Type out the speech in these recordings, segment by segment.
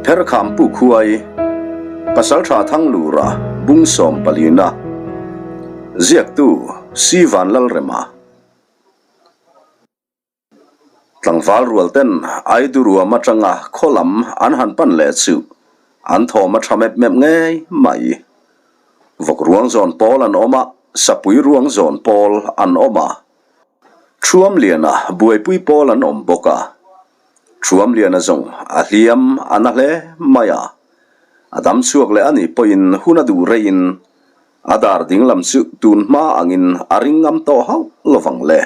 Pherkham Pu Khuai, Pasaltha Thanglura bung sawmpalina, ziaktu Si Vanlalrema. Tlangval rual ten Aiduruam atanga khaw lam an han pan leh chu an thawm a tha mep mep ngei mai. Vawk ruang zawn pawl an awm a, sapui ruang zawn pawl an awm a, Thuamliana buaipui pawl an awm bawk a. Thuamliana zawng a hliam a na hle mai a, a dam chhuak leh a nih pawhin hun a duh reiin a dar dinglam chu tun hma angin a ring ngam tawh hauh lovang le.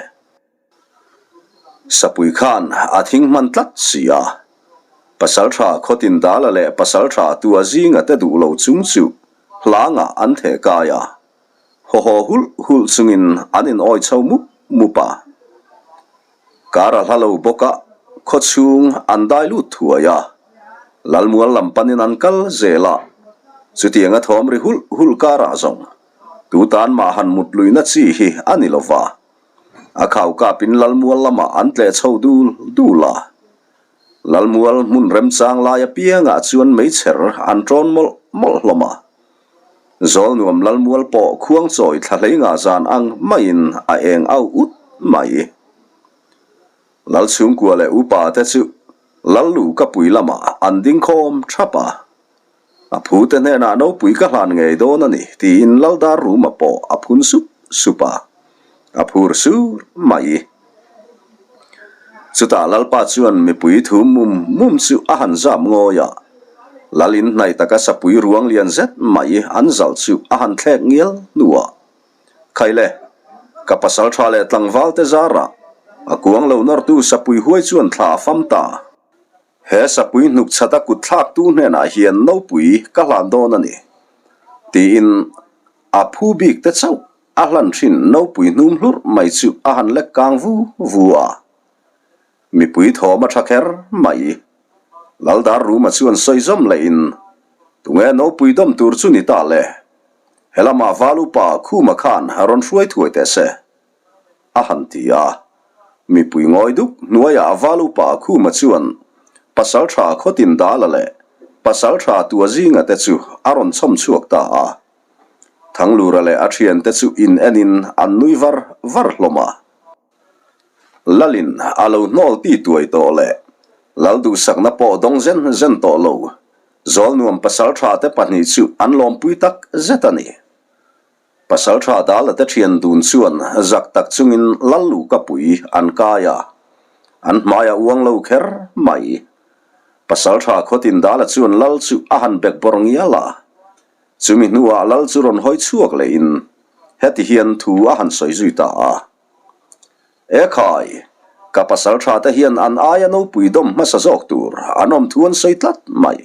Sapui khan a thing hman tlat si a, Pasaltha Khawtindala leh Pasaltha Tua zinga te duh lo chung chu hlangah an theh kai a, haw haw hulh hulh chungin an in awi chho mup mup a. Kar a hla lo bawk a, khaw chhung an dai lut thuai a, Lalmual lam panin an kal zel a, chutianga thawm ri hulh hulh karah zawng tu tan mah han mut luihna chi hi a ni lo va. A khau kapin Lalmual lamah an tleh chho dul dul a. Lalmual hmun remchang lai apiangah chuan meichher an ṭawn mawlh mawlh hlawm a. Zawlnuam Lalmual pawh khuangchawi thla hlei ngah zan ang maiin a eng au ut mai. Lalchhungkua leh upa te chu Lallu ka pui lamah an ding khawm thap a. A phute hnenah nopui ka hlan ngei dawn a ni tiin Laldar Ruma pawh a phun sup sup a, a phur sur mai. Chutah Lalpa chuan mipui thu mum mum chu a han zap ngawi a, Lal in hnaih taka sapui ruang lian zet mai an zalh chu a han thlek ngial hnuah, Khaile, ka pasal tha leh tlangval te zarah a kuang lo nawrtu sapui huai chuan thla a fam ta. He sapui hnuk chhata kut thlaktu hnenah hian nopui ka hlan dawn a ni, tiin a phu bik te chauh a hlan thin nopui hnum hlurh mai chu a han lek kang vu vu a. Mipui thawm a tha kher mai. Laldar Ruma chuan sawi zawm lehin, Tunge nopui dawm tur chu ni ta le? Helamah Val upa Khuma khan rawn hruai thuai teh se. A han ti a. Mipui ngawi duk hnuaiah Val upa Khuma chuan Pasaltha Khawtindala leh Pasaltha Tuazinga te chu a rawn chhawm chhuak ta a. Thanglura leh a thiante chu in enin an nui var var hlawm a. Lalin a lo hnawl ti tuai tawh leh Lal duhsakna pawh dawng zen zen tawh lo Zawlnuam Pasaltha te pahnih chu an lawmpui tak zet a ni. Pasalṭha Dala te ṭhian dun chuan zak tak chungin Lal Lukapui an kai a, an hmai a uang lo kher mai. Pasalṭha Khawtin Dala chuan Lal chu a han bek bawrh ngial a, chumi hnuah Lal chu rawn hawi chhuak lehin heti hian thu a han sawi zui ta a. E khai, ka pasalṭha te hian an aia nopui dawm hmasa zawk tur an awm thu an sawi tlat mai.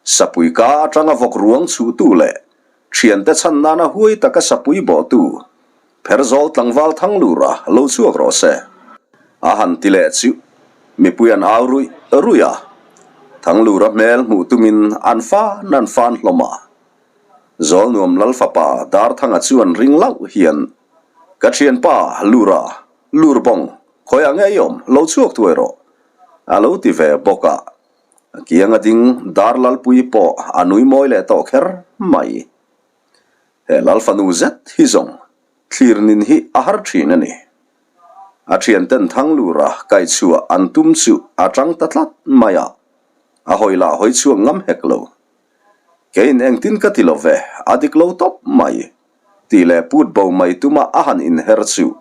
Sapui ka atanga vawk ruang chhuhtu leh thiante chhan nana huai taka sapui bawhtu Pherzawl tlangval Thanglura lo chhuak rawh se. A han ti leh chu mipui an au ruih ruih a, Thanglura hmel hmuh tumin an fan an fan hlawm a. Zawlnuam Lal fapa Darthanga chuan ring lauh hian, Ka thianpa Lura, Lurbawng, khawiah nge i awm, lo chhuak thuai rawh, a lo ti ve bawk a. A kianga ding dar lalpui pawh a nui mawi leh tawh kher mai. He lal fanu zet hi zawng thlir nin hi a har thin a ni. A thianten Thanglura kaihchhuah an tum chu a tang ta tlat mai a, a hawi lah hawi chhuak ngam hek lo. Keiin engtin ka ti lo ve, a dik lo tawp mai tih leh put bo mai tuma a han inher chu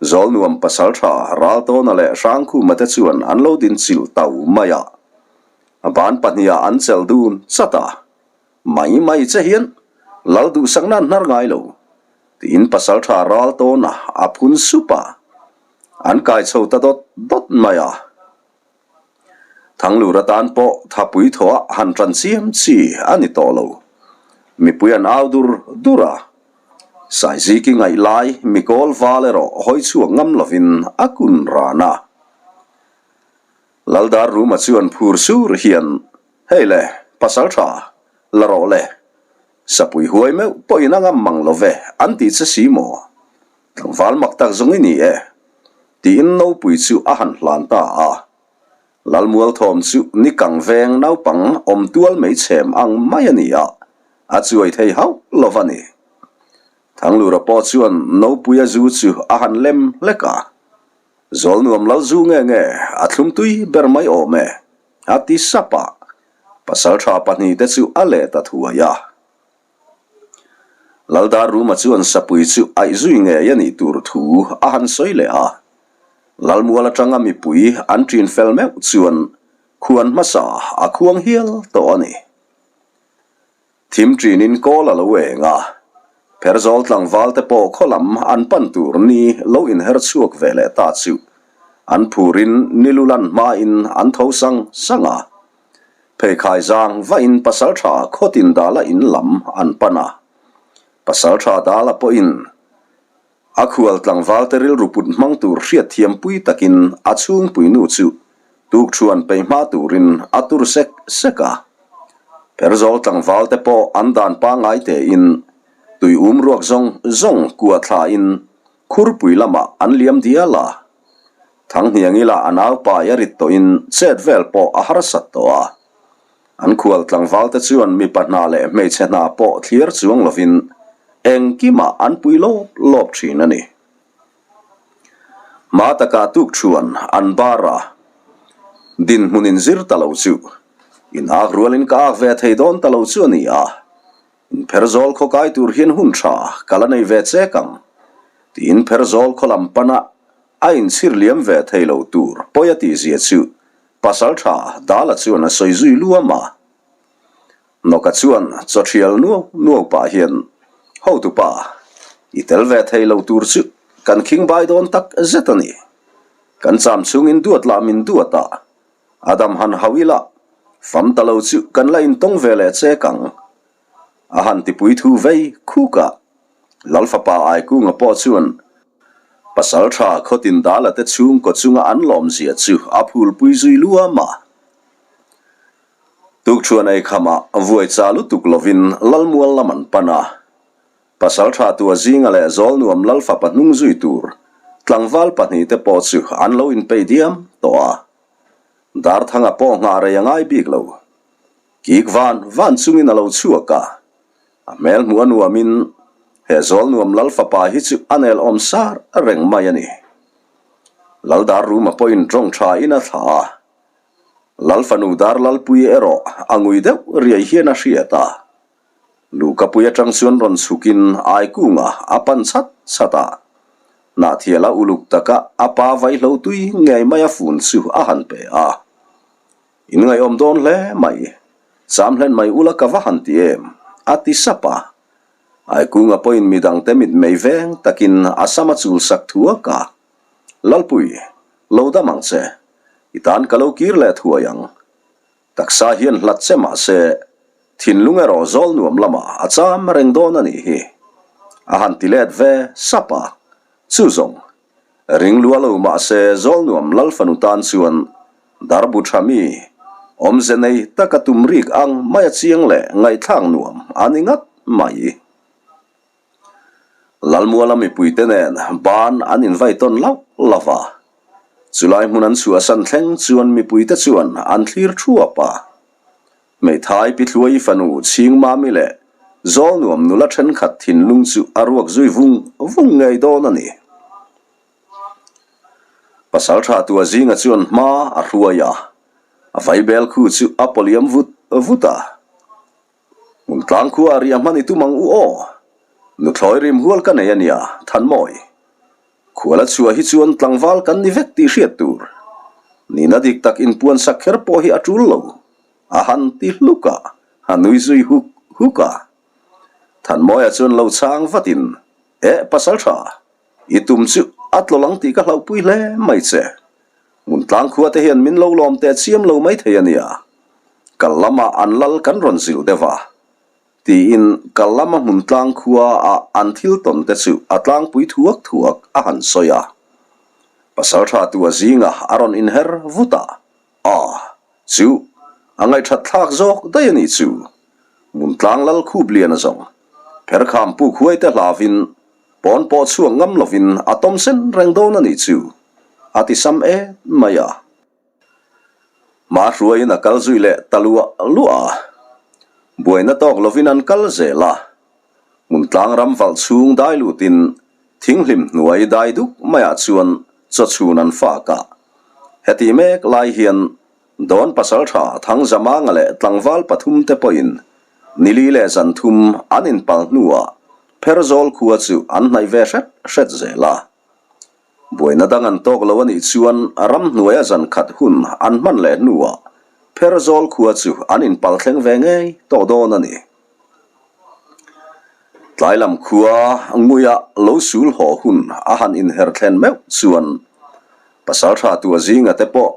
Zawlnuam pasaltha Raltawna leh Hrangkhuma te chuan an lo din chilh tau mai a, a ban pahniha an chelh dun chat a, mai mai che hian Lal duhsakna an hnar ngai lo, tiin pasaltha Raltawna a phun sup a, an kai chho ta dawt dawt mai a. Thanglur atan pawh thapui thawh a han tan chiam chi a ni tawh lo. Mipui an au dur dur a, Saiziki ngaih lai mikawl val erawh hawi chhuak ngam lovin a kun ran a. Laldar Ruma chuan phur sur hian, Hei le, pasal tha, la rawh le. Sapui huai meuh pawhin a ngam mang lo ve an ti che si maw? Tlangval mak tak zawng i ni e, tiin nopui chu a han hlan ta a. Lalmualthawm chu nikang veng naupang awm tual mai chhem ang mai a ni a, a chuai thei hauh lo va ni. Thanglura pawh chuan Nopuia zu chu a han lem hlek a, Zawlnuam lal zu nge nge a thlum tui ber mai awm e, a ti sap a, pasaltha pahnihte chu a let a thuai a. Laldar Ruma chuan sapui chu aih zui ngei a nih tur thu a han sawi leh a. Lalmual atanga mipui an ṭin fel meuh chuan khuan hmasa a khuang hial tawh a ni. Thim ṭinin kawl a lo eng a, Pherzawl tlangval te pawh khaw lam an pan tur ni lo inher chhuak ve leh ta chu an phurin ni lulan hmain an tho sang sang a. Pheikhai zang vain Pasaltha khawtin dala in lam an pan a. Pasaltha dala pawhin a khual tlangvalte rilru put hmang tur hriatthiampui takin a chhungpuinu chu tukṭhuan peih hma turin a tur sek sek a. Pherzawl tlangvalte pawh an dan pangngai tein tui um ruak zawng zawng kua thlain khurpui lamah an liam dial a. Thanghniangi lah a naupai a rit tawhin chet vel pawh a harsat tawh a. An khual tlangvalte chuan mipa hna leh hmeichhe hna pawh thlir chuang lovin engkimah an pui lawp lawp thin a ni. Hma takah tukṭhuan an bar a, dinhmun inzir ta lo chu in ak rualin ka ak ve thei dawn ta lo chu a ni a, Inpherzawl khaw kai tur hian hun tha ka la nei ve chek ang tiin Pherzawl khaw lam pana a inchhir liam ve thei lo tur pawi a tihzia chu pasal tha Dala chuan a sawi zui luam a. Nawka chuan chaw thial nuau nuau pah hian Hotupa, i tel ve thei lo tur chu kan khing bai dawn tak zet a ni. Kan cham chhungin duat lah min duat a, A dam han hauh ila, fam ta lo chu kan la intawng ve leh chek ang. A han tipui thu vei khuk a, Lal fapa Aikunga pawh chuan pasal tha khawtin dala te chhungkaw chunga an lawmzia chu a phulpui zui luam a. Tukṭhuan ei khamah vuai cha lutuk lovin Lalmual lam an pan a, pasal tha tua zinga leh Zawlnuam Lal fapa hnung zui tur tlangval pahnihte pawh chu an lo inpeih diam tawh a. Darthanga pawh nghah rei a ngai bik lo. Kik van van chungin a lo chhuak a, a hmel hmuh a nuamin he Zawlnuam Lal fapa hi chu a nel awm sar reng mai a ni. Laldar Ruma pawhin tawng tha in a thlah a, Lal fanu Darlalpuii erawh a ngui deuh riai hian a hriat a. Luhkapui atang chuan rawn chhukin Aikunga a pan chhat chhat a. Hnahthiala uluk taka a pa vaihlo tui ngei mai a fun chu a han pe a. In ngaihawm dawn hle mai, cham hlen mai ula ka va han ti em? a ti sap a. Aikunga pawhin midangte mitmei veng takin a sam a chul sak thuak a. Lalpui, lo dam ang che. I tan ka lo kir leh thuai ang. Taksa hian hlat che mah se, thinlung erawh zawl nuam lamah a cham reng dawn a nih hi. A han ti let ve sap a, chu zawng, ring lua lo mah se zawl nuam lal fanu tan chuan darbu tha mi, awmze nei taka tum rik ang mai a chiang leh ngaihthlak nuam a ni ngat mai. Lalmuala mipuite nen ban an invai tawn lauh lauh va, chulai hmun an chhuahsan thleng chuan mipuite chuan an thlir thuap a. Hmeithai Pithluai fanu Chhingmami leh Zawlnuam nula thenkhat thinlung chu a ruak zui vung vung ngei dawn a ni. Pasaltha tua zinga chuan hma a hruai a, a vaibel khu chu a pawliam vut vut a. Hmun tlang khua a riah hman i tum ang u aw. Nuthlawi rim hual ka nei a nia, Thanmawi. Khual a chhuah hi chuan tlangval kan ni vek tih hriat tur. Nina dik tak inpuan sak kher pawh hi a tul lo. A han ti hluk a, a nui zui huk huk a. Thanmawia chuan lo chhang vatin, Eh, pasal tha, i tum chu a tlaw lang tih ka hlauhpui hle mai che. Hmun tlang khua te hian min lo lawm teh chiam lo mai thei a nia. Kal lamah an lal kan rawn zilh deuh a, tiin kal lama hmun tlang khua ah an thil tawn te chu a tlangpui thuak thuak a han sawi a. Pasaltha tua zinga a rawn inher vut a, A, chu, a ngaihthat thlak zawk daih a nih chu. Hmun tlang lal khup lian a zawng. Pherkham puk huai te hlavin pawn pawh chhuak ngam lovin a tawm sen reng dawn a nih chu, a ti sam et mai a. Hma hruaiin a kal zui leh ta luah luah a. Buaina tawk lovin an kal zel a. Hmun tlang ram valh chhung dai lutin thinghlim hnuai dai duk maiah chuan chawchhun an fak a. Heti mek lai hian Dawn pasaltha Thangzamanga leh tlangval pathum te pawhin nili leh zan thum an inpal hnuah Pherzawl khua chu an hnaih ve hret hret zel a. Buaina dang an tawk lo a nih chuan ramhnuaia zan khat hun an hman leh hnuah Pherzawl khua chu an inpal thleng ve ngei tawh dawn a ni. Tlai lam khua nguia lo sul haw hun a han inher thlen meuh chuan pasaltha tua zinga te pawh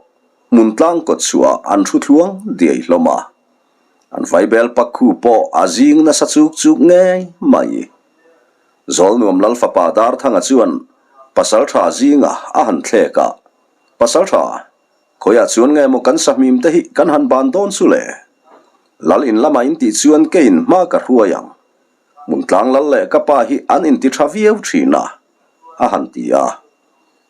Hmun tlang kawt chhuah an thu thluang diai hlawm a, an vaibel pak khu pawh a zing nasa chuk chuk ngei mai. Zawlnuam Lal fapa Darthanga chuan pasal tha zinga a han thlek a, Pasal tha, khawiah chuan nge maw kan sahmim te hi kan han ban dawn chu le? Lal in lamah in tih chuan keiin hma ka hruai ang. Hmun tlang lal leh ka pa hi an inti tha viau thin a, a han ti a.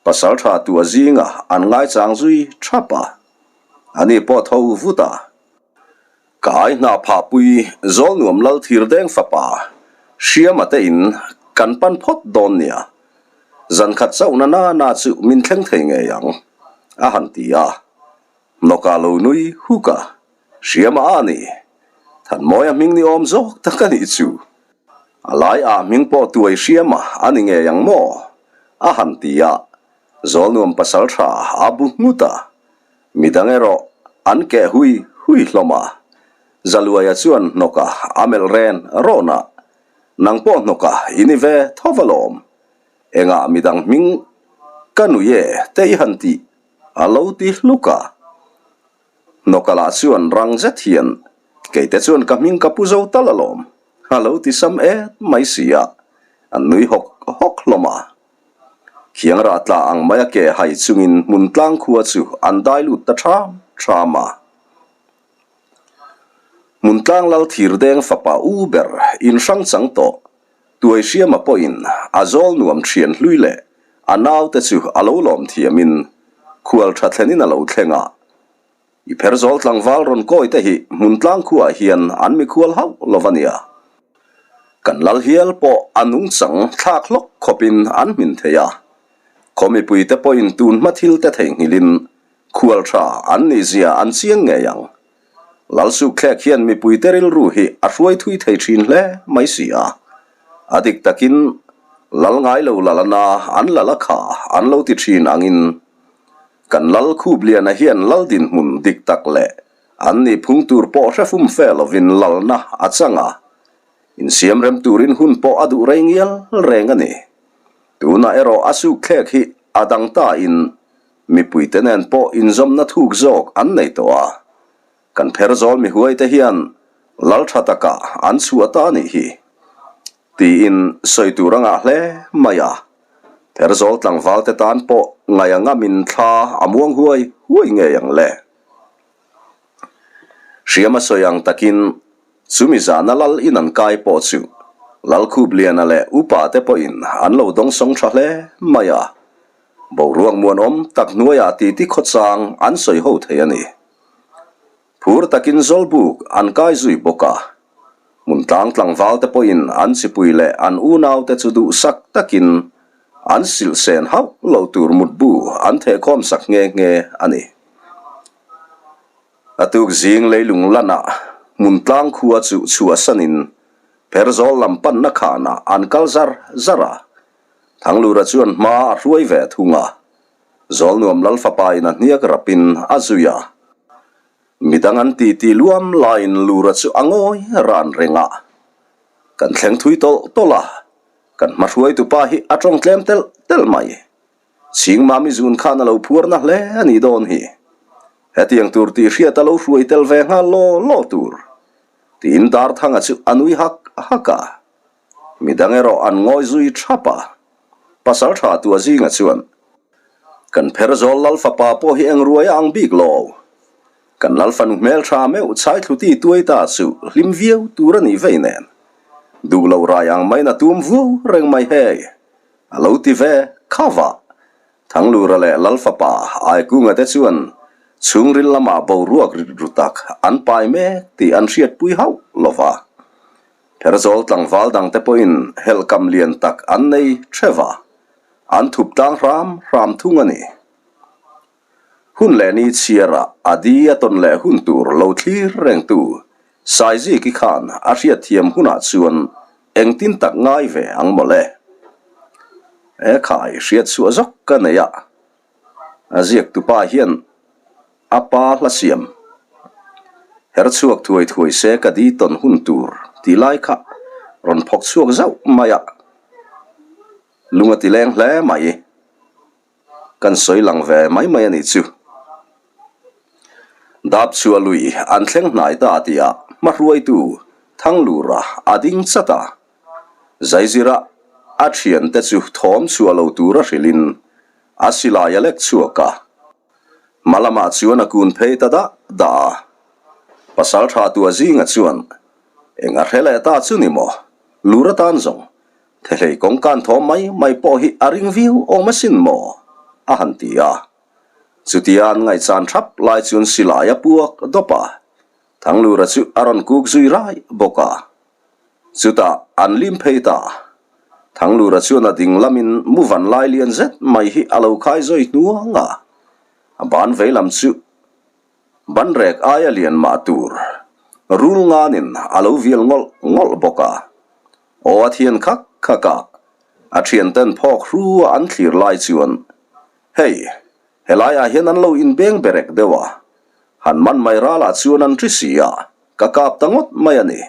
Pasal tha tua zinga an ngaichang zui thap a, ani pawh tho vut a. Ka ai hna phahpui Zawlnuam Lal Thirdeng fapa Hriama te in kan pan phawt dawn nia, zan khat chauhna na na chu min thleng thei ngei ang, a han ti a. Hnawka lo nui huk a, Hriama a ni. Thanmawia hming ni awm zawk tak a nih chu. A lai ah hming pawh tuai Hriama a ni ngei ang maw? A han ti a, Zawlnuam pasal tha a bu nghut a. Midang erawh an keh hui hui hlawm a. Zaluaia chuan hnawka a melh ren rawn a, Nang pawh hnawka i ni ve tho alawm. Engah midang hming ka nui e te i han tih A lo ti hluk a. Hnawka lah chuan rang zet hian, Keite chuan ka hming ka pu zo tal alawm, a lo ti sam et mai si a, an nui hawk hawk hlawm a. Khiang rah tla ang mai a ke hai chungin hmun tlang khua chu an dai lut ta ṭham ṭham a. Hmun tlang lal thir deng fapa u ber inhrang chang tawh Tuaihriama pawhin a zawl nuam thian hlui leh a naute chu a lo lawm thiamin khual tha thlenin a lo thleng a. I pher zawl tlangval rawn kawi te hi hmun tlang khuaah hian an mikhual hauh lo va nia. Kan lal hial pawh a nungchang thlak hlawk khawpin an hmin thei a. Khaw mipuite pawhin tun hma thil te theihnghilhin khual tha an nihzia an chiang ngei ang. Lalsukthlek hian mipuite rilru hi a hruai thui thei thin hle mai si a. A dik takin Lal ngai lo lalana an lal a kha an lo ti thin angin kan Lal Khupliana hian Lal dinhmun dik tak leh an nih phung tur pawh hre fum fe lovin lalna a chang a, insiam rem turin hun pawh a duh rei ngial reng a ni. Tunah erawh a sukthlek hi a dang tain Mipuite nen pawh inzawmna thuk zawk an nei tawh a, kan pher zawl mihuaite hian lal tha takah an chhuah ta a nih hi, tiin sawi tur a ngah hle mai a. Pher zawl tlangvalte tan pawh ngaih a ngamin thla a muang huai huai ngei ang le. Hriam a sawi ang takin chumi zana lal in an kai pawh chu Lalkhupliana leh upa te pawhin an lo dawngsawng tha hle mai a. Boruak muanawm tak hnuaiah titi khawchang an sawi ho thei a ni. Phur takin Zawlbuk an kai zui bawk a. Hmuntlang tlangval te pawhin an chipui leh an unaute chu duhsak takin an silhsen hauh lo tur mutbu an thehkhawm sak nghe nghe a ni. A tuk zing leilung lanah Hmuntlang khua chu chhuahsanin Pherzawl lam panna khanah an kal zar zar a. Thanglura chuan hma a hruai ve thung a, Zawlnuam Lal fapa in a hniak rapin a zui a. Midang an ti ti luam laiin Lura chu a ngawi ran reng a. Kan thleng thui tawlh tawlh a, kan hma hruaitupa hi a tawng tlem telh telh mai. Chhingmami zun khan a lo phuarna hle a nih dawn hi. Hetiang tur tih hriat a lo hruai tel ve nghal law law tur. Tiin Darthanga chu a nui hak hak a. Midang erawh an ngawi zui thap a, pasal tha tua zinga chuan, Kan pher zawl Lal fapa pawh hi eng ruai a ang bik lo. Kan Lal fanu hmel tha meuh chhaithluti tuai ta chu hlim viau tur a nih vei nen. Duh lo rai ang maiin a tum vuau reng mai hei, a lo ti ve kha vah. Thanglura leh Lal fapa Aikunga te chuan. Chhungril lamah boruak rit ru tak an pai mek tih an hriatpui hauh lo va. Pherzawl tlangval dangte pawhin helhkam lian tak an nei theuh va, an thup tlang hram hram thung a ni. Hun leh ni chhiarah a di a tawn leh hun tur lo thlir rengtu Saiziki khan a hriatthiam hunah chuan engtin tak ngai ve ang mawle. He khai hriatchhuah zawk ka nei a, a ziaktupa hian a pa hla siam her chhuak thuai thuai se ka di tawn hun tur tih lai kha rawn phawk chhuak zauh mai a, lung a ti leng hle mai. Kan sawi lang ve mai mai a nih chu. Dap chhuah lui an thleng hnai ta tih ah hmahruaitu Thanglura a ding chat a. Zaizira a thiante chu thawm chhuah lo tura hrilhin a silai a lek chhuak a. Hma lamah chuan a kun phei ta dah dah a. Pasal tha tua zinga chuan eng a hre leh ta chu ni maw? Lur atan zawng Thehlei kawngkan thawm mai mai pawh hi a ring viau awm asin maw? a han ti a. Chutia an ngaihchan thap lai chuan silai a puak dawp a, Thanglura chu a rawn kuk zui rai bawk a. Chutah an lim phei ta. Thanglura chuan a ding lamin mu van lai lian zet mai hi a lo khai zawi hnuang a, a ban vei lam chu ban rek aia lian mah tur rul nganin a lo vial ngawlh ngawlh bawk a. Aw a thian khak khak a, a thianten phawk hru a an thlir lai chuan, Hei, helaiah hian an lo inbeng berek deuh a, han man mai ralah chuan an ri si a, ka kap ta ngawt mai a ni.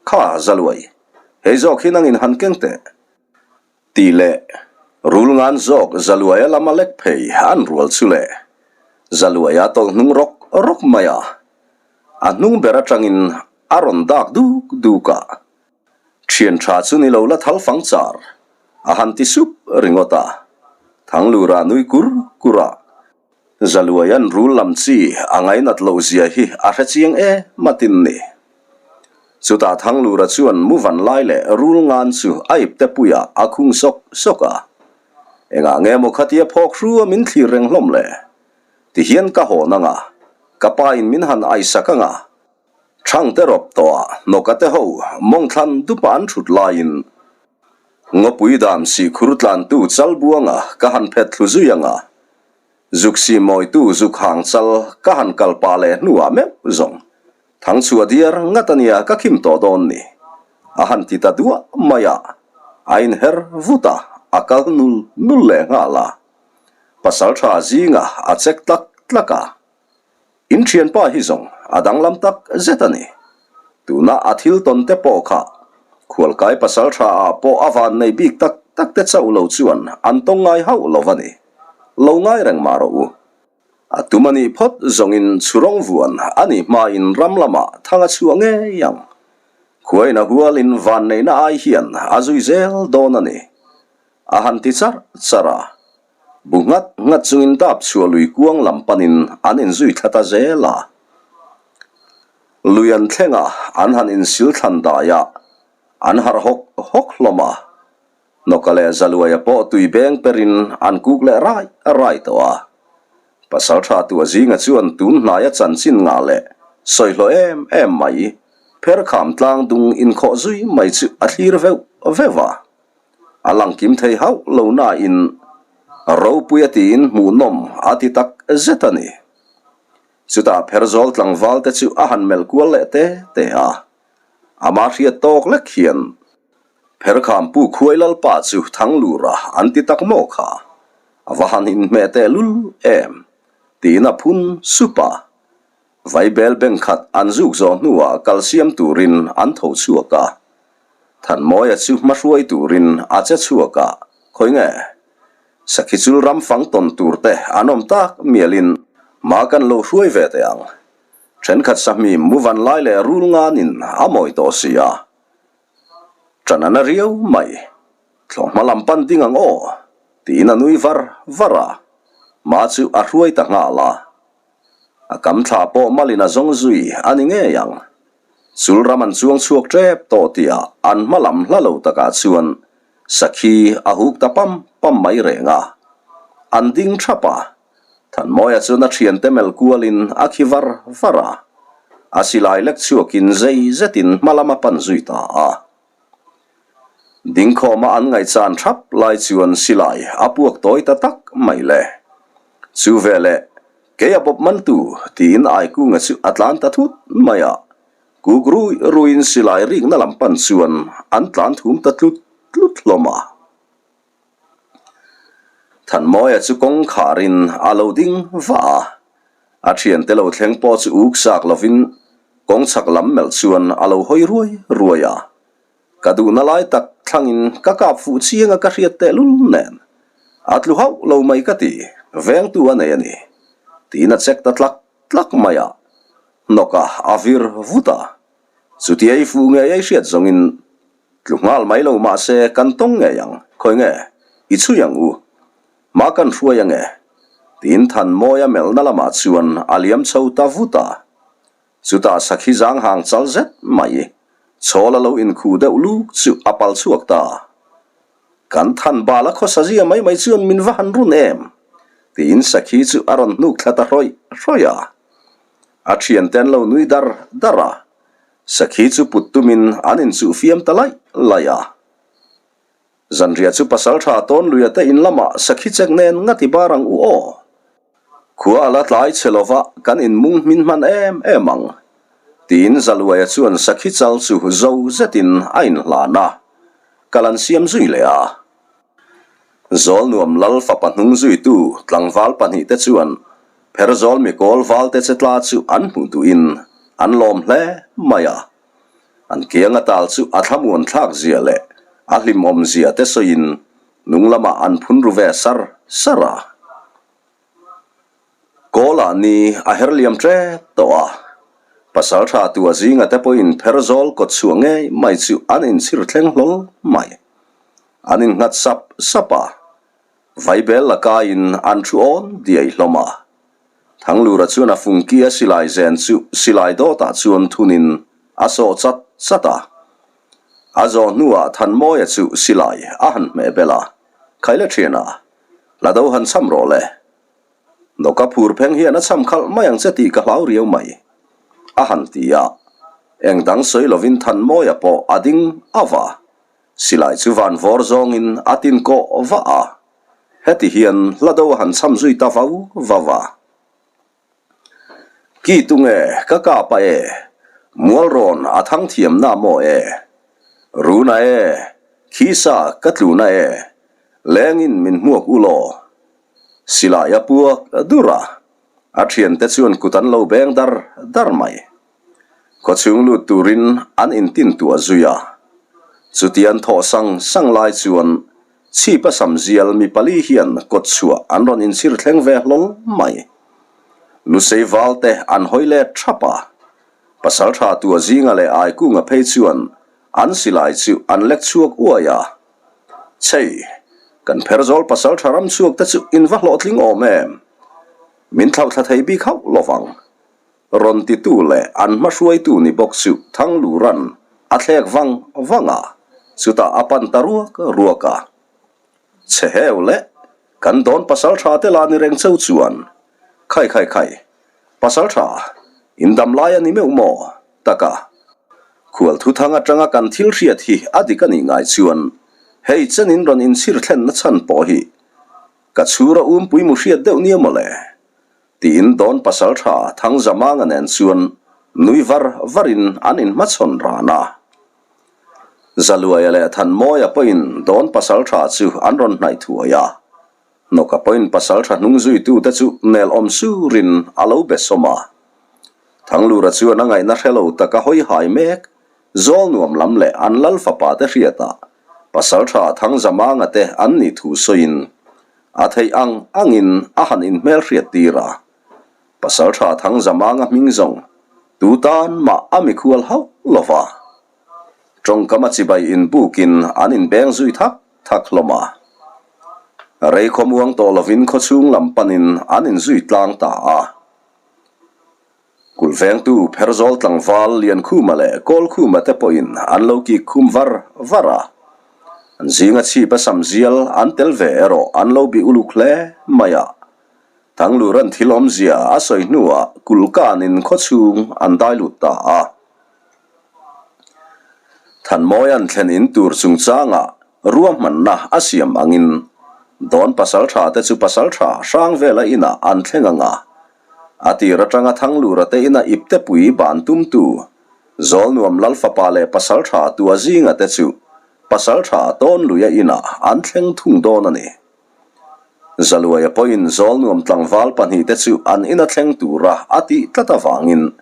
Kha, Zaluai, hei zawk hi nangin han keng teh. Tih leh rul ngan zawk Zaluaia lama lek phei an rual chu le. Zaluaia tawlh hnung rawk rawk mai a, a hnung ber atangin a rawn dak duk duk a. Thian tha chu ni lo la thal fang char a han ti sup ringawt a. Thanglura nui kur kur a. Zaluaia'n rul lam chi a ngainat loh zia hi a hre chiang em atin ni. Chutah Thanglura chuan mu van lai leh rul ngan chu a ipte puiah a khung sawk sawk a. Engah nge maw khatia phawk hru a min thlir reng hlawm le? Tihian ka hawn anga, ka pa in min han aisak anga, Thangte rawp tawh a hnawka te ho mawng thlan dupa an thut laiin ngawpui dam sihkhur tlantu chal buanga ka han phet thlu zui anga zuk sih mawitu zuk hang chal ka han kal pah leh hnuah meuh zawng thang chhuah diar ngat ania ka khim tawh dawn ni a han ti ta duah mai a, a inher vut a, a kal nul nul leh nghal a, pasaltha zinga a chek tlak tlak a. In thianpa hi zawng a danglam tak zet a ni. Tuna a thil tawn te pawh kha khualkai pasal tha ah pawh a van nei bik tak tak te chauh lo chuan an tawng ngai hauh lo a ni. Lo ngai reng mah rawh u. A tum a nih phawt zawngin chhurawng vuan a nih hmain ram lamah thang a chhuah ngei ang. Khuain a hualin van neihna ai hian a zui zel dawn a ni. A han ti charh charh a. Bu nghat nghat chungin dap chhuah lui kuang lam panin an inzui thla ta zel a. Lui an thleng a, an han insil thlan dai a, an harh hawk hawk hlawm a. Hnawka leh Zaluaia pawh tui beng perin an kuk leh rai rai tawh a. Pasaltha tua zinga chuan tun hnaia chanchin ngah leh sawi hlawh em em mai, pherkham tlang dung inkhawh zui mai chu a thlir veuh veuh a. A lang kim thei hauh lo nain ropui a tiin hmuhnawm a ti tak zet a ni. Chutah Pherzawl tlangval te chu a han melh kual leh te te a, amah hriat tawk lek hian Pherkham pu Khuai Lalpa chu Thanglura an ti tak maw kha, a va han inhmeh teh lul em tiin a phun sup a. Vaibel beng khat an zuk zawh hnuah kal siam turin an tho chhuak a. Thanmawia chu hma hruai turin a che chhuak a, Khawi nge? Sakhi chul ram fang tawn tur te an awm tak mialin hma kan lo hruai ve teh ang. Thenkhat sahmim mu van lai leh rul nganin a mawi tawh si a. Ṭan a na riau mai. Thlawhhma lam pan ding ang aw, tiin a nui var var a. Hma chu a hruai ta nghal a. A kam thla pawh malin a zawng zui a ni ngei ang. Chul ram an chuang chhuak tep tawh tihah an hma lam hla lo takah chuan sakhi a huk ta pam pam mai reng a. An ding thap a. Thanmawia chuan a thiante melh kualin a khi var var a, a silai lek chhuakin zei zetin hma lam a pan zui ta a. Dingkhawma an ngaihchan thap lai chuan silai a puak tawi ta tak mai le. Chu veleh kei a bawp mantu tiin Aikunga chu a tlan ta thut mai a, kuk rui ruiin silai rikna lam pan chuan an tlan thum ta tlut tlut hlawm a. Thanmawia chu kawngkharin a lo ding vah a, a thiante lo thleng pawh chu uk sak lovin kawng chhak lam melh chuan a lo hawi ruai ruai a. Ka duhna lai tak thlangin ka kap fuh chiang a ka hriat tehlul nen a tlu hauh lo mai ka ti, vengtu a nei a ni tiin a check ta tlak tlak mai a, hnawk a a vir vut a, chutia i fuh ngei a i hriat zawngin Tlu nghal mai lo mahse kan tawng ngei ang, khawi nge i chhui ang u, hma kan hruai ange, tiin Thanmawia melhna lamah chuan a liam chho ta vut a. Chutah sakhi zang hang chal zet mai, chhawl a lo inkhuh deuh luk chu a pal chhuak ta. Kan than bal a khawsa zia mai mai chuan min va han run em? tiin sakhi chu a rawn hnuk thla ta hrawih hrawih a. A thiante an lo nui dar dar a. Sakhi chu put tumin an inchuh fiam ta laih laih a. Zanriah chu Pasaltha Tawnluia te in lamah sakhi chek nen ngati bar ang u aw. Khua a la tlai chhe lova kan inmung hmin hman em em ang, tiin Zaluaia chuan sakhi chal chu zo zetin a inhlan a, kal an siam zui leh a. Zawlnuam lal fapa hnung zuitu tlangval pahnihte chuan Pherzawl mikawl valte che tla chu an hmuh duhin an lawm hle mai a. An kianga tal chu a thlamuan thlak zia leh a hlimawm zia te sawiin nung lamah an phun ru ve sar sar a. Kawlah ni a her liam tep tawh a, pasal tha tua zinga te pawhin Pherzawl kawt chhuah ngei mai chu an inchhir thleng hlawl mai. An innghat sap sap a, Vaibel lakaiin an thu awn diai hlawm a. Thanglura chuan a fungki a silai zen chu silai dawtah chuan thunin a sawh chat chat a. A zawh hnuah Thanmawia chu silai a han hmeh bel a, Khaile thiana, hla do han cham rawh le. Nawka phur pheng hian a cham khalh mai ang che tih ka hlau riau mai, a han ti a. Eng dang sawi lovin Thanmawia pawh a ding ava. Silai chu van vawr zawngin a tin kawh vah a, heti hian hla do a han cham zui ta vau vau a. Ki tunge ka kap a e, mualrawn a thang thiam na maw e, runa e, khisa ka tluna e, lengin min hmuak u law. Silai a puak dur a, a thiante chuan kut an lo beng dar dar mai. Khawchhung lut turin an intintuah zui a. Chutian thawh sang sang lai chuan chhipa sam zial mi pali hian kawt chhuah an rawn inchhir thleng ve hlawl mai. Lusei val te an hawi let thap a. Pasaltha tua zinga leh Aikunga phei chuan an silai chu an lek chhuak uai a. Chei, kan pherzawl pasaltha ram chhuak te chu in va hlawhtling awm em? Min thlauhthla thei bik hauh lovang. Rawn titu leh an hmahruaitu ni bawk chu Thanglura'n a thlek vang vang a, chutah a pan ta ruak ruak a. Chhe heu leh kan dawn pasal tha te la ni reng cheu chuan, Khai khai khai, pasal tha, in dam lai a ni meuh maw? Taka, khual thuthang atanga kan thil hriat hi a dik a nih ngai chuan hei chenin rawn inchhir thlenna chhan pawh hi ka chhura umpui mu hriat deuh nia mawle. Tiin Dawn Pasalṭha Thangzamanga nen chuan nui var varin an inhmachhawn ran a. Zaluaia leh Thanmawia pawhin Dawn Pasalṭha chu an rawn hnaih thuai a. Hnawka pawhin Pasalṭha hnung zuitute chu nelawm surin a lo be sawm a. Thanglura chuan a ngaihna hre lo taka hawi hai mek Zawl nuam lam leh an lal fapa te hriatah Pasalṭha Thangzamanga te an nih thu sawiin A theih ang angin a han inhmelhriat tir a, Pasalṭha Thangzamanga hming zawng tu tan mah a mikhual hauh lo va. Tawngkam a chibai inbukin an inbeng zui thak thak hlawm a. Rei khawmuang tawh lovin khawchhung lam panin an inzui tlang ta a. Kulhvengtu Pherzawl tlangval Liankhuma leh Kawlkhuma te pawhin an lo kik khum var var a. An zinga chhip a sam zial an tel ve erawh an lo bih uluk hle mai a. Thanglura'n thil awmzia a sawi hnuah kulhkanin khawchhung an dai lut ta a. Thanmawia'n thlen in tur chungchangah ruahmanna a siam angin Dawn pasaltha te chu pasaltha Hrangvela inah an thleng ang a. A tir atanga Thanglura te ina iptepui ban tumtu Zawlnuam Lalfapa leh pasaltha Tuazinga te chu pasaltha Tawnluia inah an thleng thung dawn a ni. Zaluaia pawhin Zawlnuam tlangval pahnihte chu an ina thleng tura a tih tlat avangin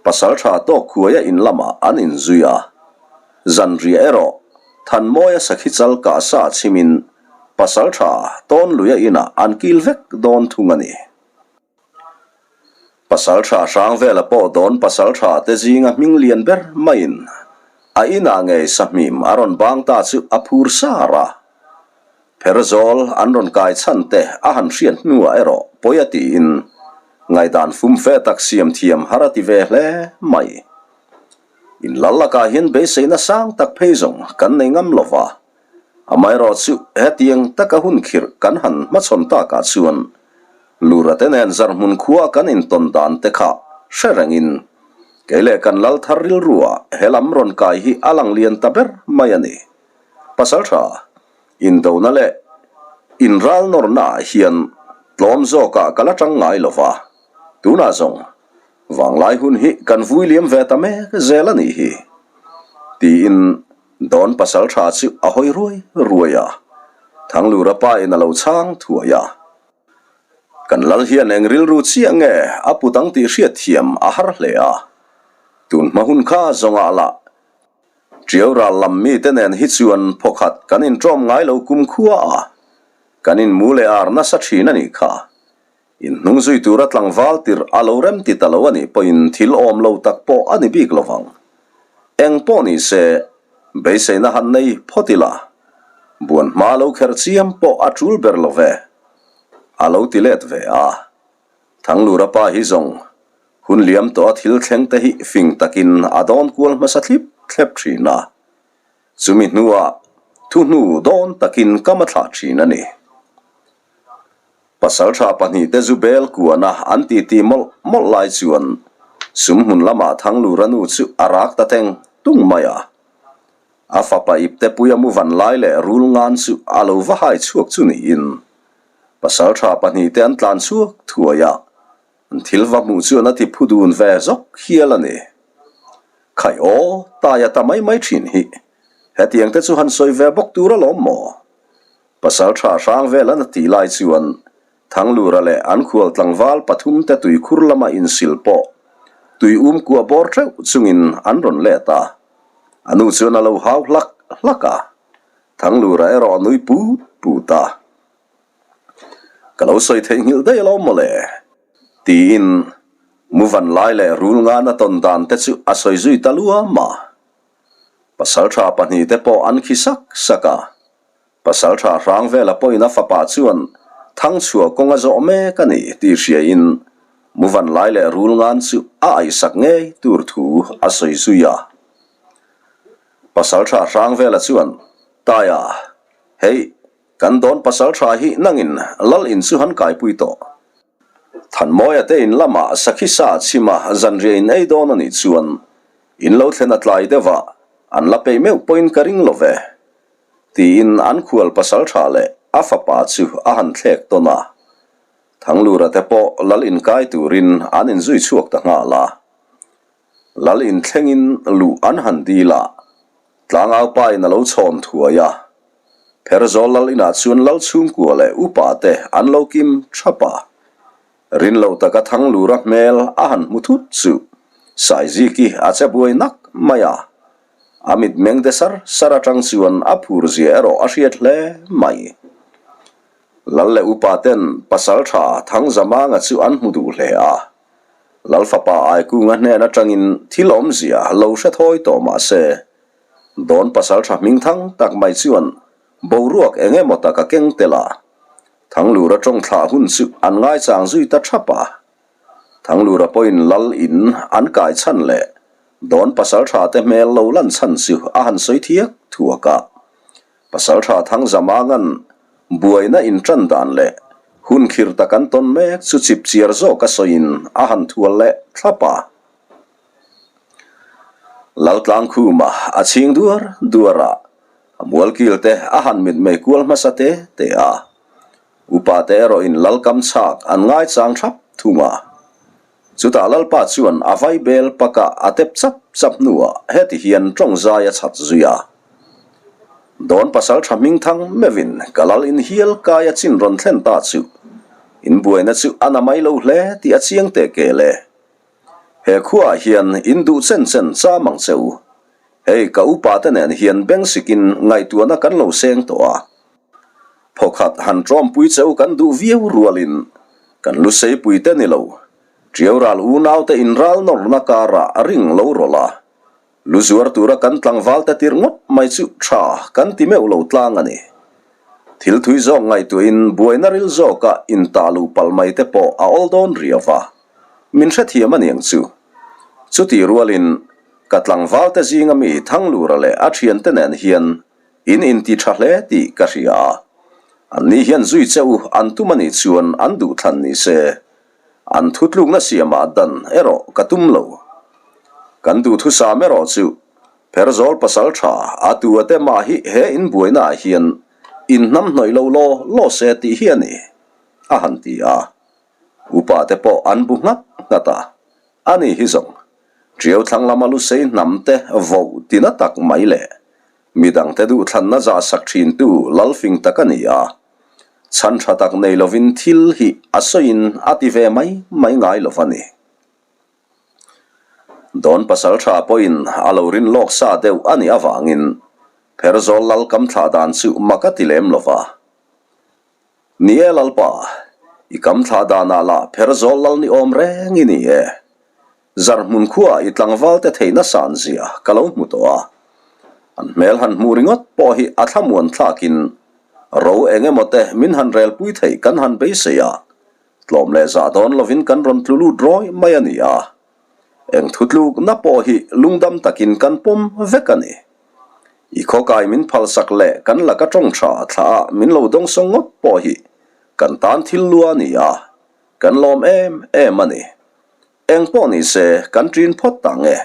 Pasalṭha tawk khuaia in lamah an inzui a. Zanriah erawh Thanmawia sakhi chal kah sa chhimin Pasalṭha Tawnluia inah an kil vek dawn thung a ni. Pasalṭha Hrangvela pawh dawn Pasalṭha te zinga hming lian ber maiin a inah ngei sahmim a rawn bang ta chu a phur sar a. Pherzawl an rawn kai chhan te a han hriat hnuah erawh pawi a tiin ngaihdan fum fe tak siam thiam har a ti ve hle mai. In lal lakah hian beiseina sang tak phei zawng kan nei ngam lo va, amaherawh chu hetiang taka hun khirh kan han hmachhawn takah chuan Lura te nen zarhmun khua kan intawn dan te kha hre rengin kei leh kan lal thar rilruah he lam rawn kai hi a lang lian ta ber mai a ni. Pasalṭha, indona leh inral nawrnaah hian tlawm zawkah ka la ṭang ngai lo va, tunah zawng vanglai hun hi kan vui liam ve ta mek zel a nih hi, tiin Dawn pasalṭha chu a hawi ruai ruai a, Thanglura pa in a lo chhang thuai a. Kan lal hian eng rilru chiah nge a put ang tih hriatthiam a har hle a, tun hma hun kha zawngah lah Ṭiau ral lam mite nen hi chuan phawkhat kan inṭawm ngai lo kum khua a, kan inmu leh ar nasa ṭhin a nih kha. Inhnung zui tura tlangval tirh a lo rem ti ta lo a nih pawhin thil awm lo tak pawh a ni bik lo vang. Eng pawh ni se, beiseina han nei phawt ila, buan hma lo kher chiam pawh a ṭul ber lo ve, a lo ti let ve a. Thanglura pa hi zawng Hun liam tawha thil thleng te hi fing takin a dawn kual hmasa thlip thlep thin a, chumi hnuah thu hnu dawn takin kam a thlah thin a ni. Pasaltha pahnihte zu bel kuana an titi mawlh mawlh lai chuan sumhmun lamah Thanglura nu chu a rak ta teng tung mai a. A fapa ipte puia mu van lai leh rul ngan chu a lo va hai chhuak chu niin pasaltha pahnihte an tlan chhuak thuai a. An thil va hmuh chuan a ti phu dun ve zawk hial a ni. Khai aw, taia ta mai mai thin hi. Hetiang te chu han sawi ve bawk tur alawm maw? Pasal tha hrang vel an a tih lai chuan Thanglura leh an khual tlangval pathum te tuikhur lama insil pawh tui um kuah bawr teuh chungin an rawn let a. A nu chuan a lo hau hlak hlak a. Thanglura erawh a nui put put a. Ka lo sawi theihnghilh daih alawm mawle, tiin Muvan lai leh rul ngana tawn dan te chu a sawi zui ta luam a. Pasaltha pahnihte pawh an khi sak sak a. Pasaltha Hrangvela pawhin a fapa chuan Thangchhuah kawng a zawh mek a ni tih hriain Muvan lai leh rul ngan chu a aisak ngei tur thu a sawi zui a. Pasaltha Hrangvela chuan, Taia, hei, Kan dawn pasal tha hi nangin lal in chu han kaipui tawh. Thanmawia te in lamah sakhi sa chhima zanriah in ei dawn a nih chuan in lo thlen a tlai deuh a, an la peih meuh pawhin ka ring lo ve, tiin an khual pasal tha leh a fapa chu a han thlek tawn a. Thanglura te pawh lal in kai turin an inzui chhuak ta nghal a. Lal in thlengin luh an han dil a, tlangau pa in a lo chhawn thuai a. Pherzawl lal inah chuan lal chhungkua leh upa te an lo kim thap a. Rin lo taka Thanglura hmel a han hmu thut chu Saiziki a che buai nak mai a. A mitmeng de sar sar atang chuan a phur zia erawh a hriat hle mai. Lal leh upa ten pasaltha Thangzamanga chu an hmu duh hle a. Lalfapa Aikunga hnen atangin thil awmzia lo hre thawi tawh mah se, Dawn pasaltha hming thang tak mai chuan boruak eng emaw tak a keng tel a. Thanglura tawng thlah hun chu an ngaichang zui ta thap a. Thanglura pawhin lal in an kai chhan leh Dawn pasaltha te hmel lo lan chhan chu a han sawi thiak thuak a. Pasaltha Thangzamanga'n buaina intan dan leh. Hun khir tak an tawn mek chu chip chiar zawk a sawiin a han thual leh thlap a. Laltlangkhuma a chhing duar duar a, a mualkil te a han mitmei kual hmasa te te a. Upa te erawhin Lalkam chhak an ngaichang thlap thung a. Chutah Lalpa chuan a vai bel pakah a tep chap chap hnuah heti hian tawng zai a chhat zui a. Dawn pasal tha hming thang meuhin ka lal in hial kai a chin rawn thlen ta chu in buaina chu a na mai lo hle tih a chiang teh kel e. He khuaah hian in duh chen chen cham ang che u. Hei ka upa te nen hian beng sikin ngaihtuahna kan lo seng tawh a. Phawkhat han tawmpui cheu kan duh viau rualin kan lu seipui te ni lo, Tiau ral unaute inral nawrna karah a ring lo rawlh a, lu zuar tura kan tlangval te tirh ngawt mai chu tha kan ti meuh lo tlang a ni. Thil thui zawk ngaihtuahin buaina ril zawka intah luh palh mai te pawh a awl dawn riau va, min hrethiam a niang chu. Chutih rualin ka tlangval te zinga mi Thanglura leh a thiante nen hian In inti tha hle tih ka hria a, anni hian zui che u an tum a nih chuan an duh thlan ni se, an thutlukna siamah dan erawh ka tum lo. Kan duhthusam erawh chu Pherzawl pasal tha a tu a te mah hi he inbuaina ah hian inhnamhnawih lo law law se tih hi a ni, a han ti a. Upa te pawh an bu nghat nghat a, ani hi zawng Tiau thlang lama lusei hnam te voh tina tak mai le. Midangte duhthlanna zahsak thintu lalfing tak a ni a, chhan tha tak nei lovin thil hi a sawiin a ti ve mai mai ngai lo va ni. Dawn pasal tha pawhin a lo rin lawk sa deuh a nih avangin Pherzawl lal kam thlah dan chu mak a ti lem lo va. Ni e Lalpa, i kam thlah danah lah Pherzawl lal ni awm reng i ni e. Zarhmun khuaah i tlangvalte theihna san zia ka lo hmu tawh a, an hmel han hmuh ringawt pawh hi a thlamuan thlakin ro eng emaw te min han relpui theih kan han beisei a, tlawm leh zah dawn lovin kan rawn tlu lut rawi mai a ni a, eng thutlukna pawh hi lungdam takin kan pawm vek a ni. I khawkai min phalsak leh kan laka tawng tha thla ah min lo dawngsawng ngawt pawh hi kan tan thil lua a ni a, kan lawm em em a ni. Eng pawh ni se kan ṭin phawt ta nge?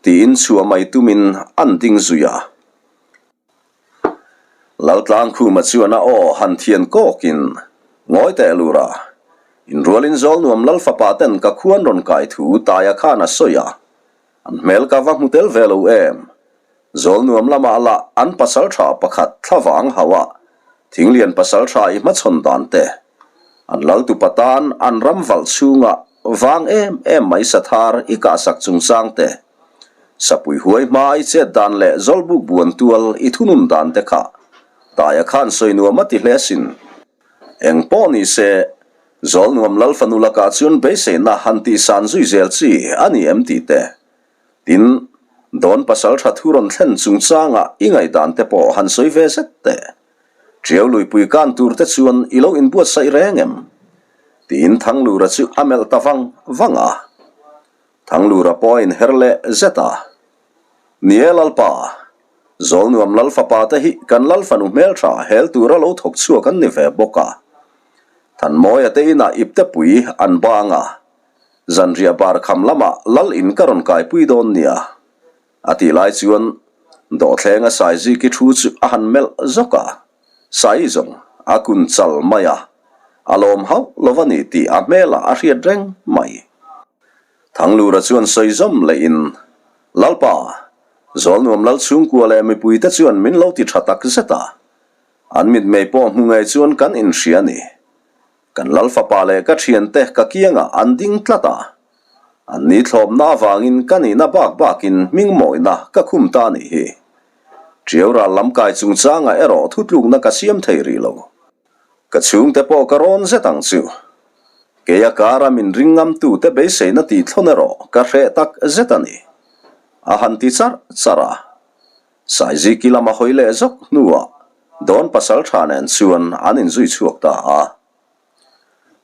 Tiin chhuah mai tumin an ding zui a. Laltlangkhuma chuan a aw han thian kawkin, Ngawi teh lura, inrualin zawl nuam Lal fapa ten ka khuan rawn kai thu Taia khan a sawi a, An hmel ka va hmu tel ve lo em? Zawl nuam lamah lah an pasal tha pakhat thlavang hauh a, Thinglian pasal tha i hmachhawn dan te, an lal tupa tan an ram valh chhunga vang em em mai sathar i kahsak chungchang te, sapui huai hma i chet dan leh zawlbuk buan tual i thunun dan te kha Taia khan sawi nuam a ti hle sin. Eng pawh ni se, Zawl nuam Lal fanu lakah chuan beiseina han tihsan zui zel chi a ni em tih te. Tin, Dawn pasal tha thu rawn thlen chungchanga i ngaihdan te pawh han sawi ve zet teh. Tiau luipui kan tur te chuan i lo inbuatsaih reng em? Tiin Thanglura chu a melh ta vang vang a. Thanglura pawh a inher leh zet a. Ni e Lalpa, Zawlnuam Lal fapa te hi kan Lal fanu hmeltha hel tura lo thawk chhuak an ni ve bawk a. Thanmawia te inah iptepui an bang a, zanriah bar kham lamah Lal in ka rawn kaipui dawn nia. A tih lai chuan Dawhthlenga Saiziki thu chu a han melh zawk a, Sai zawng a kun chal mai a, a lawm hauh lo va ni tih a hmelah a hriat reng mai. Thanglura chuan sawi zawm lehin, Lalpa, Zawlnuam Lal chhungkua leh mipuite chuan min lo ti tha tak zet a, an mitmei pawh hmu ngei chuan kan inhria a ni. Kan Lal fapa leh ka thiante ka kiangah an ding tlat a, an ni thlawpna avangin ka nihna bak bakin hming mawina ka khum ta a nih hi. Tiau ral lam kai chungchangah erawh thutlukna ka siam thei rih lo. Ka chhungte pawh ka rawn zet ang chu. Keia kara min ring ngamtute beiseina tih thlawn erawh ka hreh tak zet a ni. A han ti charh charh a. Saiziki lama hawi leh zawk hnuah Dawn pasal tha nen chuan an inzui chhuak ta a.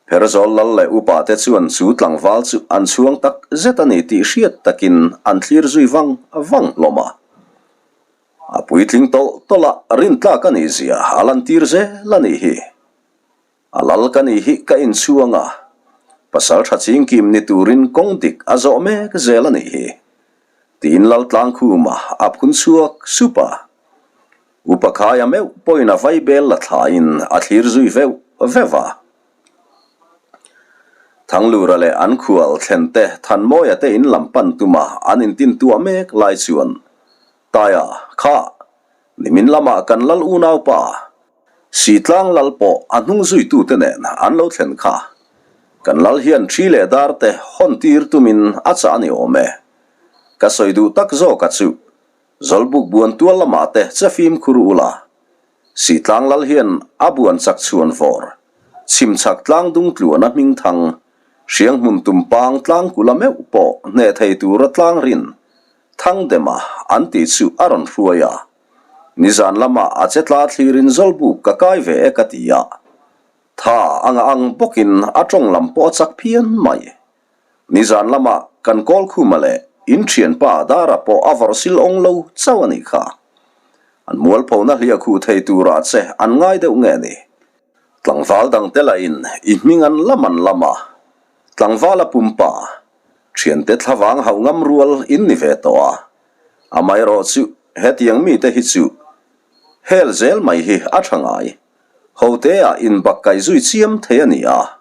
Pherzawl lal leh upa te chuan chu tlangval chu an chhuang tak zet a ni tih hriat takin an thlir zui vang vang hlawm a. A puitling tawlh tawlh a, rintlak a nih zia a lantir zel a nih hi. A lal ka nih hi ka inchhuang a, pasal tha chingkim ni turin kawng dik a zawh mek zel a nih hi, tiin Laltlangkhuma a phun chhuak sup a. Upa Khaia meuh pawhin a vaibel la thlaiin a thlir zui veuh veuh a. Thanglura leh an khual thlen te Thanmawia te in lam pan tuma an intintuah mek lai chuan Taia, kha, nimin lamah kan lal unaupa, Sitlang lal pawh a hnung zuitute nen an lo thlen kha. Kan lal hian thi leh dar te hawn tir tumin a chah a ni awm e. Ka sawi duh tak zawk a chu, Zawlbuk buan tual lamah te che fimkhur ula. Sitlang lal hian a buan chak chhuan vawr, chhim chhak tlang dung tluan a hming thang, hrianghmun tumpang tlangkula meuh pawh hneh thei tura tlang rin Thangdema an tih chu a rawn hruai a. Nizan lamah a che tla thlirin Zawlbuk ka kai ve e ka ti a. Tha anga ang bawkin a tawng lam pawh a chak phian mai. Nizan lamah kan Kawlkhuma leh in thianpa Dara pawh a vawrh sil awng lo chauh a nih kha. An mualphona hliah khuh thei turah che an ngai deuh nge ni? Tlangval dangte lahin i hming an lam an lam a, tlangvala pumpa Thiante thlavang hauh ngam rual in ni ve tawh a, amaherawh chu hetiang mite hi chu hel zel mai hi a tha ngai, hote ah inbak kaih zui chiam thei a ni a,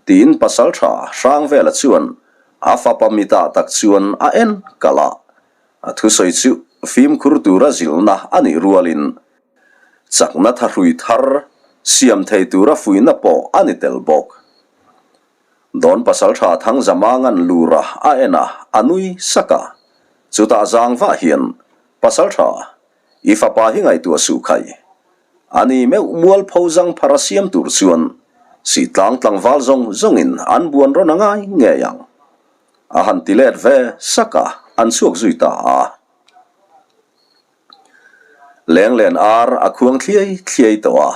tiin pasaltha Hrangvela chuan a fapa mitah tak chuan a en kalh a, a thusawi chu fimkhur tura zilhna a nih rualin chakna thahrui thar siam thei tura fuihna pawh a ni tel bawk. Dawn pasaltha Thangzamanga'n lura a en a, a nui sak a. Chutah zang vah hian, Pasaltha, i fapa hi ngaihtuah suh khai. A ni meuh mualpho zang phar a siam tur chuan Sitlang tlangval zawng zawngin an buan rawn a ngai ngei ang. A han ti let ve sak a, an chhuak zui ta a. Lenglen ar a khuang thliai thliai tawh a,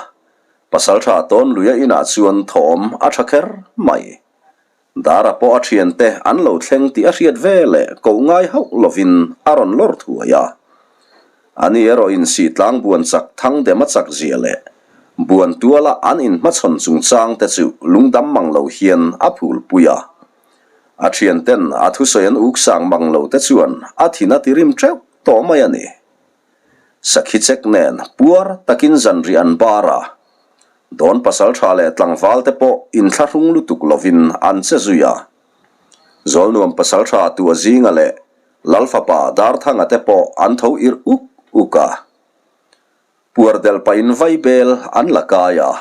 Pasaltha Tawnluia inah chuan thawm a tha kher mai. Dara pawh a thiante an lo thleng tih a hriat ve leh koh ngai hauh lovin a rawn lawr thuai a. Ani erawh in sih tlang buan chak thang dem a chak zia leh buan tuala an inhmachhawn chungchang te chu lungdam mang lo hian a phulpui a. A thianten a thusawi an uk sang mang lo te chuan a thin a tirim teuh tawh mai a ni. Sakhi chek nen puar takin zanriah an bar a, dawn pasal tha leh tlangval te pawh inthlahrung lutuk lovin an che zui a. Zawlnuam pasal tha tua zinga leh Lalfapa Darthanga te pawh an tho irh uk uk a. Puar delh pahin vaibel an la kai a,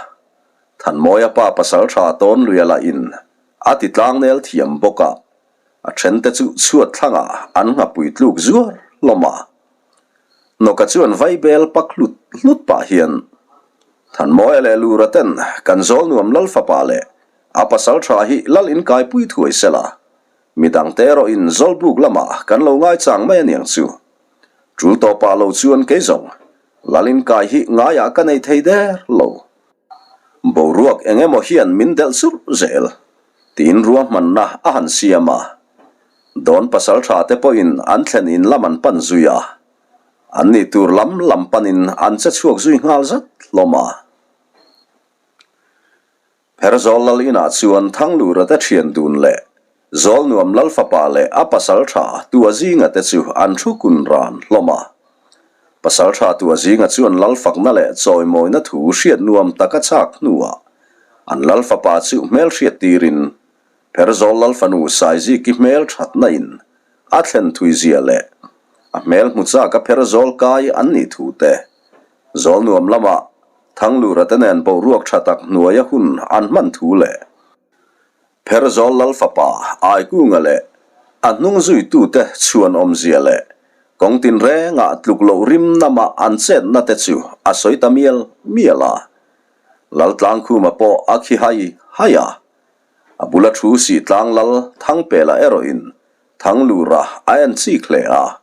Thanmawia pa pasal tha Tawnluia lahin a ti tlangnel thiam bawk a, a thente chu chhuat thlangah an nghapui tluk zuar hlawm a. Nawka chuan vaibel pak hlut hlut pah hian, Thanmawia leh Lura ten kan zawl nuam lal fapa leh a pasal tha hi lal inkaipui thuai se la, midangte erawhin zawlbuk lamah kan lo ngaichang mai aniang chu. Tul tawpah lo chuan kei zawng lal inkai hi ngaiah ka nei thei der lo. Boruak eng emaw hian min delh churh zel, tiin ruahmanna a han siam a. Dawn pasal tha te pawhin an thlen in lam an pan zui a, an nih tur lam lam panin an che chhuak zui nghal zat hlawm a. Pherzawl lal inah chuan Thanglura te thian dun leh Zawlnuam lal fapa leh a pasal tha Tua zinga te chu an thu kun ran hlawm a. Pasal tha Tua zinga chuan lal fakna leh chawimawina thu hriat nuam tak a chak hnuah an lal fapa chu hmel hriat tirin Pherzawl lal fanu Saiziki hmel thatna in a thlen thui zia leh a hmel hmu chak a Pherzawl kai an nih thu te Zawlnuam lamah Thanglura te nen boruak tha tak hnuaia hun an hman thu leh Pherzawl Lal fapa Aikunga leh a hnung zuitute chhuan awmzia leh kawng tinrengah tluk loh rim nama an chetna te chu a sawi ta mial mial a. Laltlangkhuma pawh a khi hai hai a. A bula thu sih tlang Lal Thangpela erawhin Thanglura a en chik hle a.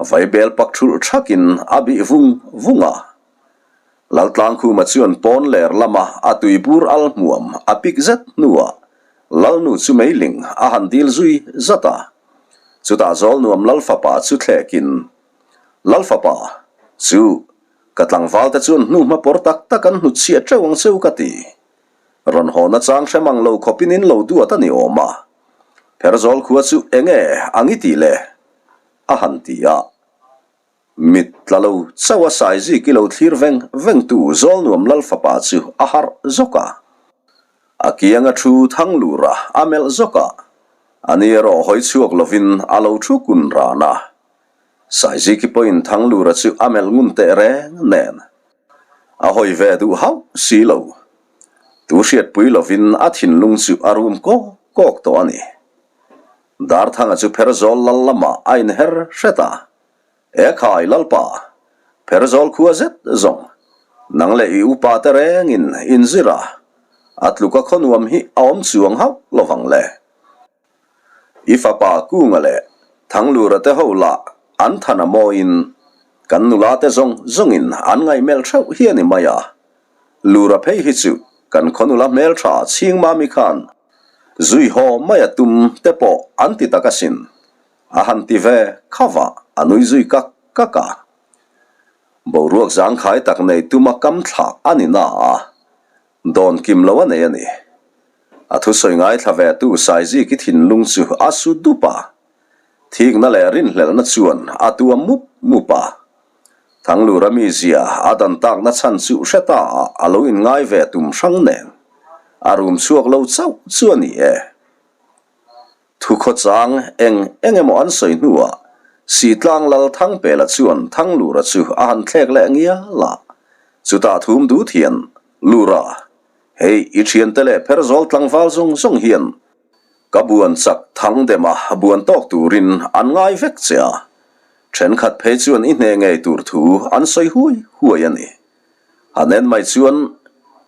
Vaibel pak thulh thakin a bih vung vung a. Laltlangkhuma chuan pawn ler lama a tuibur al hmuam a pik zet hnuah Lalnu chu meiling a han dil zui zat a. Chutah Zawlnuam Lalfapa chu thlekin, Lalfapa, chu ka tlangvalte chuan hnuhma pawr tak tak an hnutchhiah teuh ang cheu ka ti. Rawn haw nachang hre mang lo khawpin in lo duat a ni awm a. Pherzawl khua chu enge ang i tih le? a han ti a. Mit tla lo chauh a Saizik i lo thlir veng vengtu Zawlnuam Lal fapa chu a harh zawk a. A kianga thu thang lur a, a melh zawk a. A ni erawh hawi chhuak lovin a lo thu kun ran a. Saiziki pawhin Thanglura chu a melh ngun teh reng nen. A hawi ve duh hauh si lo. Tu hriatpui lovin a thinlung chu a rum kawk kawk tawh a ni. Darthanga chu Pherzawl lal lamah a inher hret a. E khai Lalpa, Pherzawl khua zet zawng, nang leh i upa te rengin inzir a, a tluka khaw nuam hi a awm chuang hauh lovang le. I fapa Kunga leh Thanglura te ho lah an than a mawiin kan nula te zawng zawngin an ngaihmelh theuh hi a ni mai a. Lura phei hi chu kan khaw nula hmeltha Chhingmami khan zui haw mai a tum te pawh an ti tak asin. A han ti ve khava a nui zui kak kak a. Boruak zangkhai tak nei tuma kam thlak a ni na a. Dawn kim lo a nei a ni. A thusawi ngaithla ve tu Saiziki thinlung chu a su dup a. Thikna leh rinhlelhna chuan a tuam mup mup a. Thanglura mizia a dan takna chhan chu hre ta ah a lo inngai ve tum hrang nen a rum chhuak lo chauh chu a ni e. Thukhawchang eng eng emaw an sawi hnuah Sitlang Lal Thangpela chuan Thanglura chu a han thlek leh ngial a. Chutah thum dut hian, Lura, hei i thiante leh pherzawl tlangval zawng zawng hian ka buan chak thang dema buan tawk turin an ngai vek che a. Thenkhat phei chuan i hneh ngei tur thu an sawi huai huai a ni. Han en mai chuan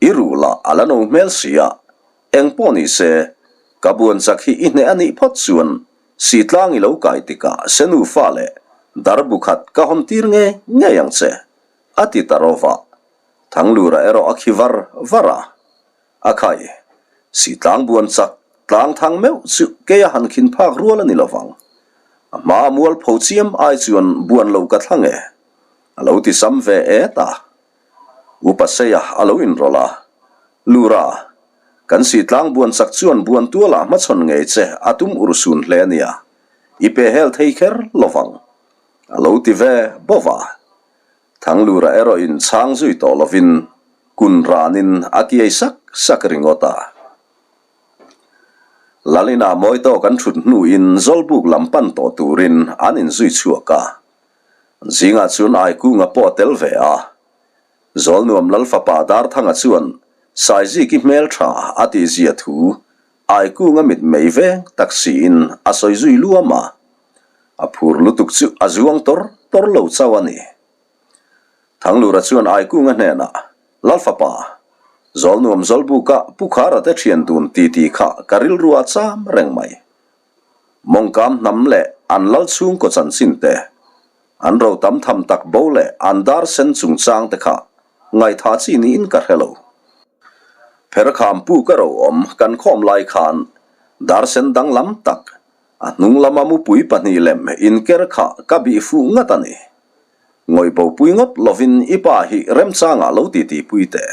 i ruh lah a la no hmel si a, Eng pawh ni se, ka buan chak hi i hneh a nih phawt chuan Sitlang i lo kai tikah Senu fa leh darbu khat ka hawn tir ngei ngei ang che, a ti ta ro va. Thanglura erawh a khi var var a. A khai, Sitlang buan chak tlang thang meuh chu kei a han khin phak rual a ni lo vang. A hma a mual pho chiam ai chuan buan lo ka thlang e, a lo ti sam ve et a. Upa Seia a lo inrawlh a, Lura, kan sitlang buan chak chuan buan tualah hmachhawn ngei che a tum urhsun hle a nia, i pe hel thei kher lovang, a lo ti ve bawk a. Thanglura erawhin chhang zui tawh lovin kun ranin a kiai sak sak ringawt a. Lalina mawi tawk an thut hnuin Zawlbuk lam pan tawh turin an inzui chhuak a. Zingah chuan Aikunga pawh a tel ve a. Zawlnuam Lal fapa Darthanga chuan Saiziki hmel tha a tihzia thu Aikunga mit mei veng tak siin a sawi zui luam a. A phur lutuk chu a zuang tawr tawr lo chauh a ni. Thanglura chuan Aikunga hnenah, Lal fapa, Zawlnuam Zawlbuka Pu Khara te thian dun titi kha ka rilru a cham reng mai. Mawngkam hnam leh an lal chhungkaw chanchin te, an ro tam tham tak bo leh an dar sen chungchang te kha ngaihthah chi niin ka hre lo. Pherkham pu ka ro awm kan khawm lai khan dar sen danglam tak a hnung lama mupui pahnih lem inker kha ka bih fuh ngat a ni. Ngawih bopui ngawt lovin i pa hi remchangah lo titipui teh.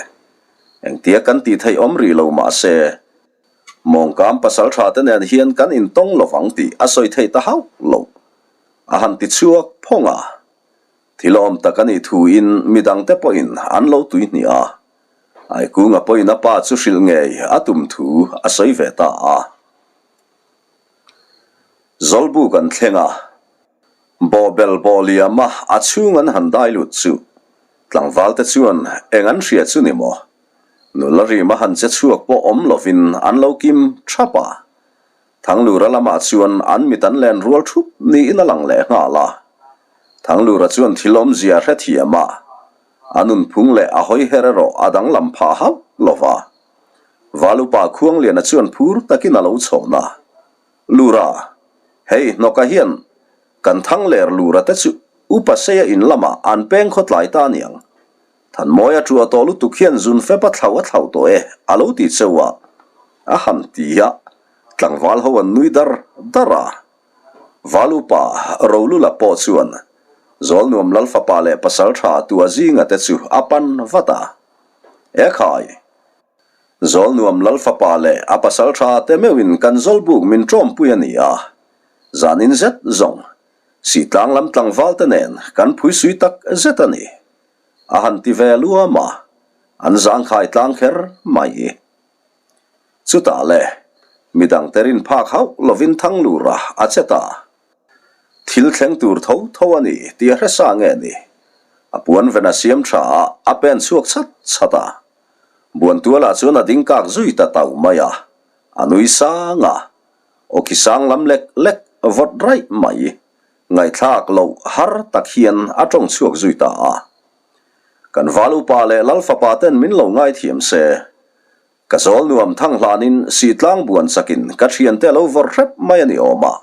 Engtia kan tih theih awm rih lo mahse, Mawngkam pasal tha te nen hian kan intawng lovang tih a sawi theih ta hauh lo. A han ti chhuak phawng a. Thil awm tak a nih thuin midangte pawhin an lo tuihnih a. Aikunga pawhin a pa chu hrilh ngei a tum thu a sawi ve ta a. Zawlbuk an thleng a. Bawhbel bawh liama a chhung an han dai lut chu tlangvalte chuan eng an hria chu ni maw? Nula rima han che chhuak pawh awm lovin an lo kim thap a. Thanglura lamah chuan an mit an len rual thup niin a lang leh nghal a. Thanglura chuan thil awmzia a hrethiam a, a nunphung leh a hawi her erawh a danglam phah hauh lo va. Valupa Khuangliana chuan phur takin a lo chhawn a, Lura, hei hnawka hian kan Thangler Lura te chu Upa Seia in lamah an peng khawtlai ta aniang. Thanmawi a ṭuah tawh lutuk hian zun fep a thlauh a thlauh tawh e, a lo ti cheu a. A han ti a, tlangval ho an nui dar dar a. Valupa Rolula pawh chuan Zawlnuam Lal fapa leh pasal ṭha tua zinga te chu a pan vat a. E khai! Zawlnuam Lal fapa leh a pasal tha te meuhin kan zawlbuk min ṭawmpui a ni a, zanin zet zawng Sitlang lam tlangval te nen kan phuisui tak zet a ni. A han ti ve luam a, an zangkhai tlang kher mai. Chutah le, midangte rin phak hauh lovin Thanglura a che ta. Thil thleng tur tho tho a ni tih a hre sa nge ni? A puan ven a siam tha a, a pen chhuak chhat chhat a. Buantualah chuan a ding kak zui ta tau mai a, a nui sang a. Aw khi sang lam lek lek vawt raih mai. Ngaihthlak loh har tak hian a tawng chhuak zui ta a. Kan val upa leh lal fapa ten min lo ngaithiam se. Ka zawl nuam thang hlanin sitlang buan chakin ka thiante a lo vawrh hrep mai a ni awm a.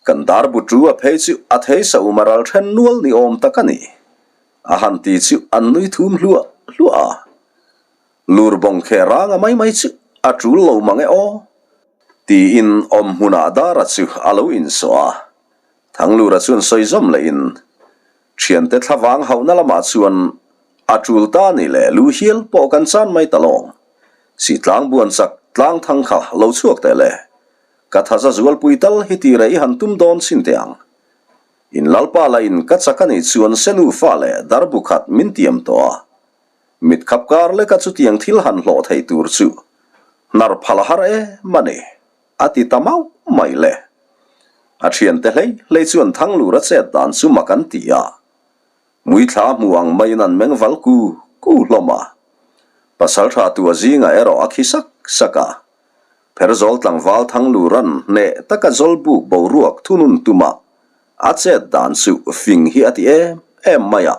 Kan dar bu tu a phei chu a thei sa um a ral then nual ni awm tak a ni. A han ti chu an nui thum hluah hluah a. Lur bawng kheh rang a mai mai chu a tul lo mang e aw. Tiin awm hmunah dara chu a lo insawh a. Thanglura chuan sawi zawm lehin Thiante thlavang hauhna lamah chuan a tul ta ni leh lu hial pawh kan chan mai ta lawng. Si tlang buan chak tlang thang kha lo chhuak teh le. Ka thaza zualpui tal hi ti reh i han tum dawn chin teh ang. In lalpa lah in ka chak a nih chuan senu fa leh darbu khat min tiam tawh a. Mit khap kar leka chutiang thil han hlawh thei tur chu hnar phal a har em a ni. A ti ta mauh mai le. A thiante hlei hlei chuan Thanglur a chet dan chu mak an ti a. Muithla hmu ang maiin an meng val ku ku hlawm a. Pasaltha tua zingah erawh a khi sak sak a. Pherzawl tlangval Thanglura'n hneh taka zawlbuk boruak thunun tuma a chet dan chu fing hi a ti em em mai a,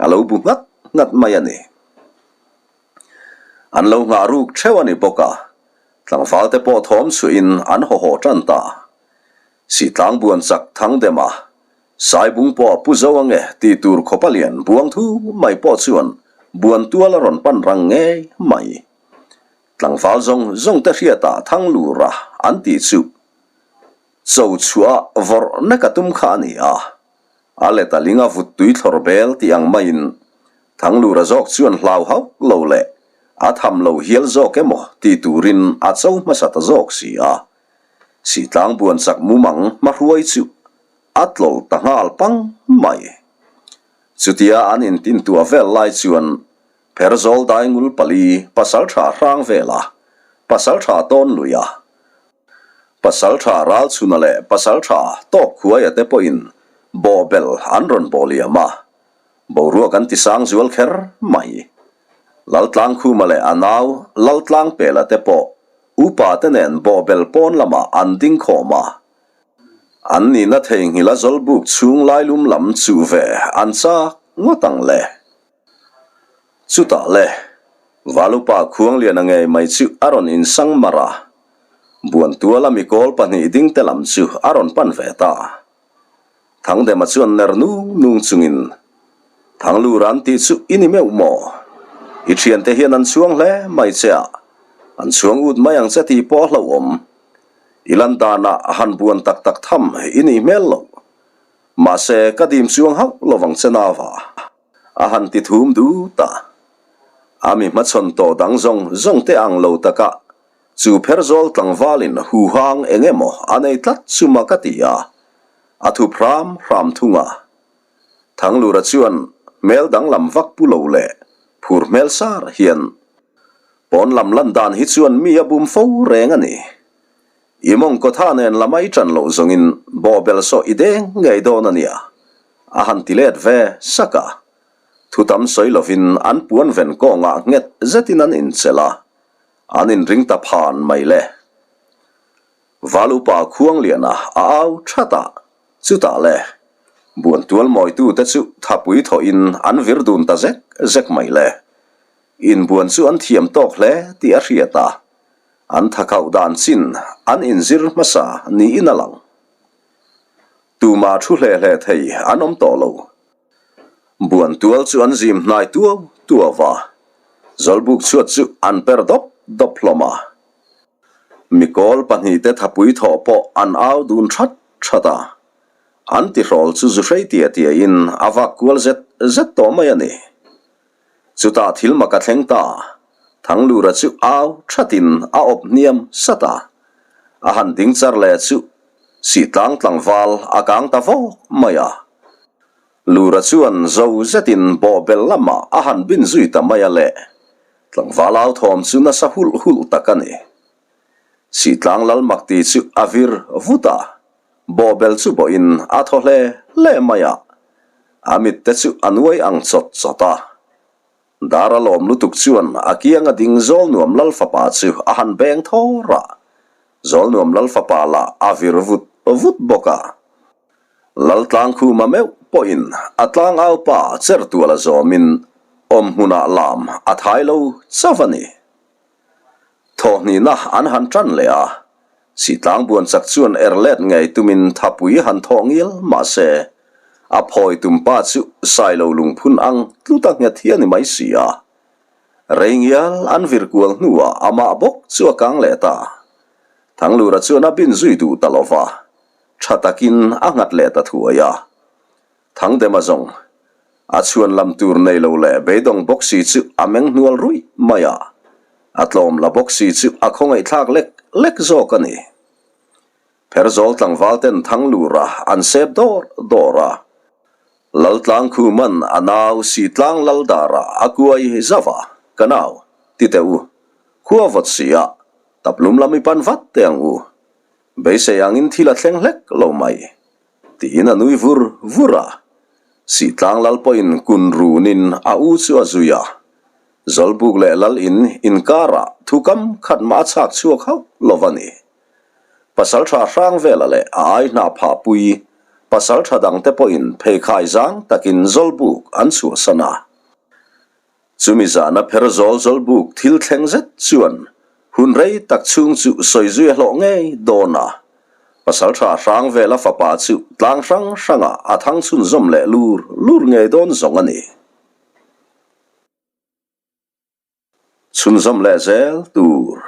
a lo bu nghat nghat mai a ni. An lo nghah ruk theuh a ni bawk a, tlangval te pawh thawm chhuahin an haw haw tan ta. Sitlang buan chak thang dem a, Saibung pawh a pu zo ange tih tur khawpa lian buang thu mai pawh chuan buan tual a rawn pan rang ngei mai. Tlangval zawng zawng te hriatah Thanglura an tih chu cho chhuah vawrh nek a tum kha a ni a, A let a ling a vut tui thlawr bel tih ang maiin Thanglura zawk chuan hlau hauh lo leh a tham lo hial zawk emaw tih turin a cho hmasa ta zawk si a. Sitlang buan chak mumang hmahruai chu a tlawl ta nghal pang mai. Chutia an intintuah vel lai chuan Pherzawl Daingul pali pasaltha hrang vela pasaltha tawn lui a Pasalṭha Ralchhuna leh Pasalṭha Tawkkhuaia te pawhin bawhbel an rawn bawh liam a, boruak an tisang zual kher mai. Laltlangkhuma leh a nau Laltlangpela te pawh upa te nen bawhbel pawn lamah an ding khawm a, an nihna theihnghilh a zawlbuk chhung lailum lam chuh ve an chak ngawt ang le. Chutah le, Valupa Khuangliana ngei mai chu a rawn insang mar a, Buantuala mikawl pahnih dingte lam chu a rawn pan ve ta. Thangdema chuan ner nung nung chungin, Thanglura an tih chu i ni meuh maw? I thiante hian an chhuang hle mai che a, an chhuang ut mai ang che tih pawh a hlauhawm. I lan danah han buan tak tak tham i nih hmel loh. Mahse, ka dim chuang hauh lovang che nava. A han ti thum dut a. A mi hmachhawn tawh dang zawng zawng te ang lo taka chu pherzawl tlangvalin huhang eng emaw a nei tlat chu mak a ti a, a thup hram hram thung a. Thanglura chuan hmel danglam vak pu lo leh phur hmel sar hian pawn lam lan dan hi chuan mi a bum fo reng a ni. I mawngkaw tha nen lama i ṭan loh zawngin bawhbel sawh i deng ngei dawn a nia, a han ti let ve sak a. Thu tam sawi lovin an puan ven kawngah nghet zetin an inchelh a, an inring ta phan mai le. Val upa Khuangliana a au that a, chutah le, buantual mawitute chu thapui thawhin an vir dun ta zek zek mai le. Inbuan chu an thiam tawk hle tih a hriat a, An thakauh dan chin an inzir hmasa niin a lang. Tumah thu hle hle thei an awm tawh lo. Buan tual chu an zim hnai tuau tuau va, Zawlbuk chhuat chu an per dawp dawp hlawm a. Mikawl pahnihte thapui thawh pawh an au dun that that a, an tihrawl chu zu hrei tia tiain a vak kual zet zet tawh mai a ni. Chutah thil mak a thleng ta. Thanglura chu au thatin a awp hniam sat a, a han ding char leh chu Sihtlang tlangval a kang ta vawk mai a. Lura chuan zo zetin bawhbel lamah a han bin zui ta mai a le, tlangval au thawm chu nasa hulh hulh tak a ni. Sihtlang lal makti chu a vir vut a, bawhbel chu bawhin a thaw hle hle mai a, a mit te chu a nuai ang chawt chawt a. Dar a lawm lutuk chuan a kianga ding Zawlnuam Lal fapa chu a han beng thawr a, Zawlnuam Lal fapa lah a vir vut vut bawk a. Lal Tlangkhuma meuh pawhin a tlangau pa cher tual a zawmin awm hmunah lam a thai lo chauh a ni. Thawhhnihna an han tan leh a, Sitlang buanchak chuan er let ngei tumin thapui han thawh ngial mah se, a phawi tum pa chu Sailo lungphun ang tlut a nghet hi a ni mai si a. Rei ngial an vir kual hnuah amah bawk chu a kang leh ta. Thanglura chuan a bin zui duh ta lo va, tha takin a nghat leh ta thuai a. Thangdema zawng, a chhuan lam tur nei lo leh beidawng bawk si chu a meng hnual ruih mai a, a tlawm la bawk si chu a khawngaihthlak lek lek zawk a ni. Pherzawl tlangval ten Thanglura an sep dawr dawr a, Laltlangkhuman a nau Sitlang Laldara a kuai zauh a, Ka nau, ti teh u, khua vawt si a, taplum lam i pan vat teh ang u. Beisei angin thil a thleng hlek lo mai. Tiin a nui vur vur a. Sihtlang lal pawhin kun runin a u chu a zui a. Zawlbuk leh lal in inkarah thu kam khat mah a chhak chhuak hauh lo va ni. Pasaltha hrang vela leh a ai hnah phah pui pasaltha dangte pawhin pheikhai zang takin Zawlbuk an chhuahsan a. Chumi zana pher zawl zawl buk thil thleng zet chuan hun rei tak chhung chu sawi zui a hlawh ngei dawn a. Pasaltha hrang vela fapa chu tlang hrang hrangah a thang chhunzawm leh lur lur ngei dawn zawng a ni. Chhunzawm leh zel tur.